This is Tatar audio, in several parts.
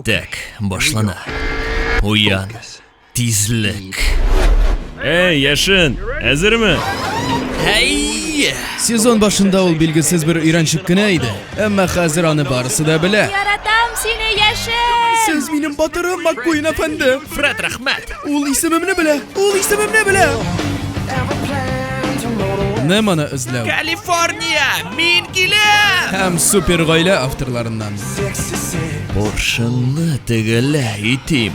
Так, башлана. Уян. Тизлек. Эй, Яшен, әзерме? Әй! Сезон башында ул билгесез бер өйрәнчек кенә иде, әмма хәзер аны барысы да белә. Яратам сине, Яшен! Сез минем батырым, Маккуин әфәнде! Фред, рәхмәт! Ул исемемне белә! Ул исемемне белә! Неманы эзләү Калифорния, мин киләм! һәм супер гаилә авторларыннан. Поршыңны тегеләй итим.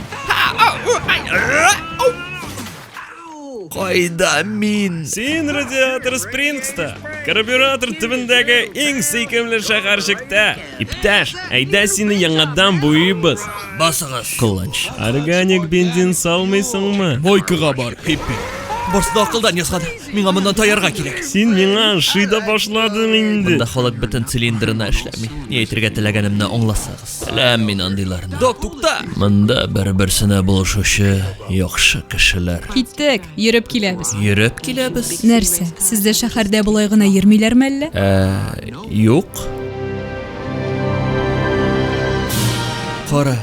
Кайда мин? Син Радиатор Спрингста, карбюратор төбендәге иң сөйкемле шәһәрчектә. Иптәш, әйдә сине яңадан буйыйбыз. Басыгыз. Кылынч. Органик бензин салмыйсыңмы? Мойкага бар, хиппи. Барсы да акылдан язган. Миңа моннан таярга кирәк. Син миңа ошый да башладың инде. Монда халык бөтен цилиндрына эшләми. Ни әйтергә теләгәнемне аңласагыз. Беләм мин андыйларны. Док, тукта! Монда бер-берсенә булышучы яхшы кешеләр. Киттек, йөреп киләбез. Йөреп киләбез? Нәрсә, сездә шәһәрдә болай гына йөрмиләрме әллә? Ә, юк. Кара,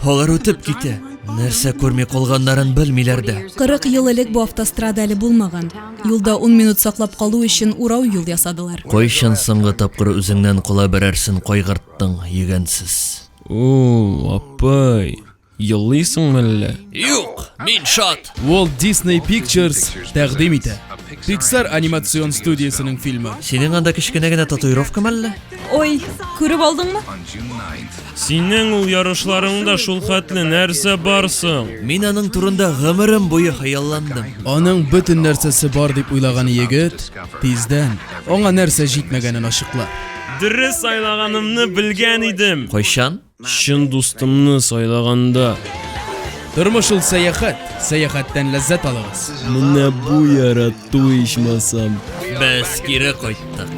алар үтеп китә. Нәрсә күрми калганнарын белмиләр дә. 40 ел элек бу автострада әле булмаган. Юлда 10 минут саклап калу өчен урау юл ясадылар. Кайчан соңгы тапкыр үзеңнән кала берәрсен кайгырттың, йөгәнсез? О, апай, елыйсыңмы әллә? Юк, мин шат. Walt Disney Pictures тәкъдим итә. Pixar анимацион студиясенең фильмы. Синең анда кечкенә генә татуировкамы әллә? Ой, күреп алдыңмы? Синең ул ярышларыңда шул хәтле нәрсә бар соң? Мин аның турында гомерем буе хыялландым. Аның бөтен нәрсәсе бар дип уйлаган егет тиздән аңа нәрсә җитмәгәнен ачыклар. Дөрес сайлаганымны белгән идем. Кайчан? Чын дустымны сайлаганда. Тормыш ул сәяхәт, сәяхәттән ләззәт алыгыз. Менә бу ярату ичмасам. Без кире кайттык.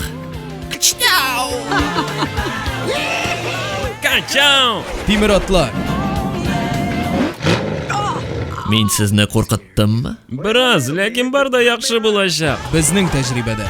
Качау! Тимер атлар. Мин сезне куркыттыммы? Бераз, ләкин бар да яхшы булачак. Безнең тәҗрибәдә.